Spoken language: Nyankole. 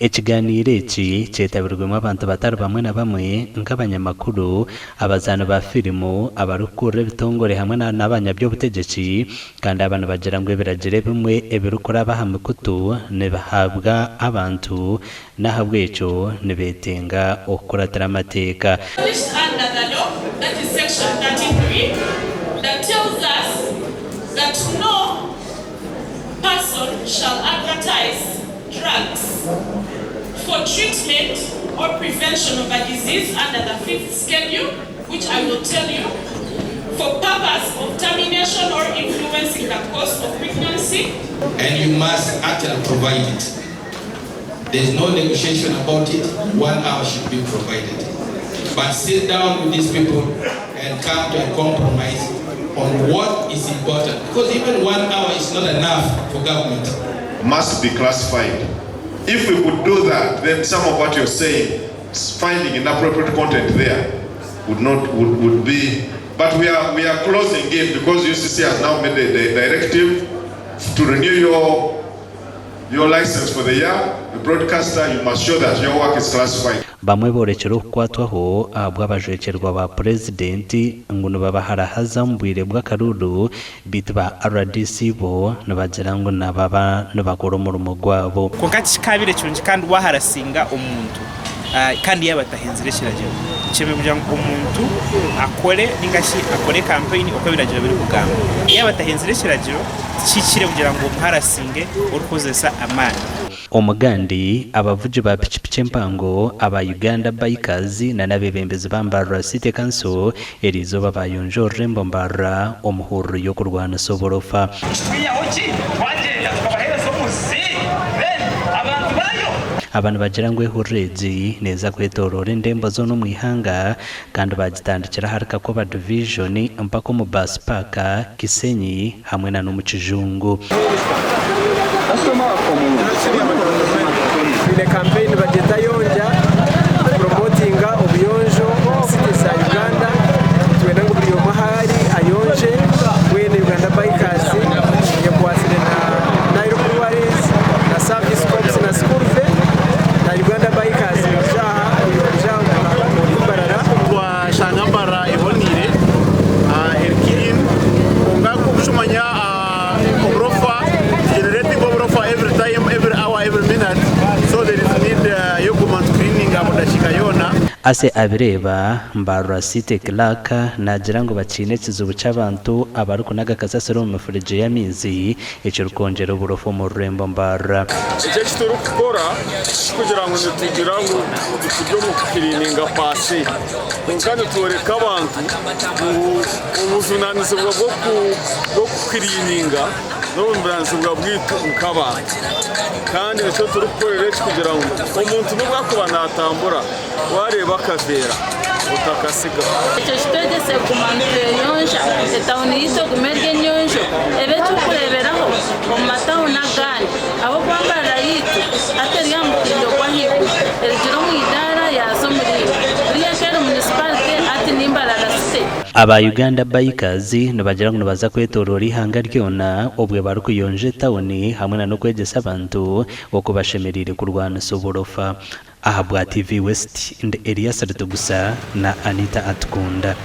Ekiganiiro eki kyetabirwemu abantu batari bamwe na bamwe nk'abanyamakuru, abazaani ba firimu, abarikukurira ebitongore hamwe na n'abanyaby'obutegyeki kandi aba nibagira ngu ebiragiro ebimwe ebirikuraba aha mikutu nibihabwa abantu n'ahabw'ekyo nibetenga okukuratira amateeka. Established under the law that is section 33 that tells us that no person shall advertise drugs for treatment or prevention of a disease under the fifth schedule which I will tell you for purpose of termination or influencing the course of pregnancy. And you must actually provide it. There is no negotiation about it. 1 hour should be provided. But sit down with these people and come to a compromise on what is important. Because even 1 hour is not enough for government. Must be classified. If we could do that, then some of what you're saying, finding inappropriate content there, would not, would, would be, but we are closing in because UCC has now made the directive to renew your license for the year. The broadcaster, you must show that your work is classified. Bamwe boorekire okukwatwaho ahabw'abajwekyerwa ba Purezidenti ngu nibabaharahaza omu bwire bw'akaruuru beitu ba rdc bo nibagira ngu nababa nibakora omurimo gwabo. Kwonka tikikabaire kirungi kandi waaharasinga omuntu kandi yaaba atahenzire ekiragiro. Kishemereire kugira ngu omuntu akore ninga shi akore kampeyini oku ebiragiro birikugamba. Yaaba atahenzire ekiragiro, tikihikire kugira ngu omuharasinge orikukozesa amaani. Omugandi, abavugi ba pikipiki empango aba Uganda Bikers na n'abeebembezi ba Mbarara City Council eriizooba bayonja orurembo Mbarara omu hururu y'okurwanisa oburofa. Nikitwihaho ki twagyenda tukabaheereza omu nsi then abantu baayo? Aba nibagira ngu ehururu egi neeza kwetooroora endembo zoona omu ihanga kandi baagitandikira ahari Kakoba Division mpaka omu Bus Park, Kisenyi hamwe na n'omu Kijungu. Twine campaign bagyeta Yonja kupromotinga obuyonjo omu cities za Uganda. Nitwenda ngu buri omwe ahu ari ayonje. Mbwenu Uganda Bikers ekwatsire na Nile Breweries na Service Corps na Skurve na Uganda Bikers nibaija aha kuyonja omuri Mbarara. Twashanga Mbarara eboneire eri clean kwonka nk'oku okimanya oburofa generating oburofa every time, every hour, every minute so there is need y'okuguma nitu cleaninga buri dakiika yoona. Ase Abireeba, Mbarara City Clerk naagira ngu bakiine ekizibu ky'abantu abarikunaga kasasiro omu mifuregye y'amaizi ekirikwongyera oburofa omu rurembo Mbarara. Eki eki turikukora tikugira ngu nitugira ngu turi omu kukiriininga paase, kwonka nitworeka abantu ngu obujunaanizibwa bw'okukiriininga n'obujunaanizibwa bwaitu nk'abantu. Kandi nikyo turikukorera eki kugira ngu omuntu n'obu akuba naatambura waareeba akaveera otakasigaho. Ekyo kitwegyese kuguma nitweyonja, etawuni yaitu egume eri enyonjo, ebe eky'okureeberaho omu matawuni agandi. Ahabw'okuba Mbarara yaitu hati eri aha mutindo gw'ahaiguru, erugire omu idaara yaaza omu rindi. Buriya nk'eri munisipalite hati ni Mbarara City. Aba Uganda Bikers nibagira ngu nibaza kwetoroora eihanga ryona obwe barikuyonja etawuni hamwe na n'okwegyesa abantu oku bashemereire kurwanisa oburofa. Ahabwa TV West, ndi Elias Ritugusa na Anita Atukunda.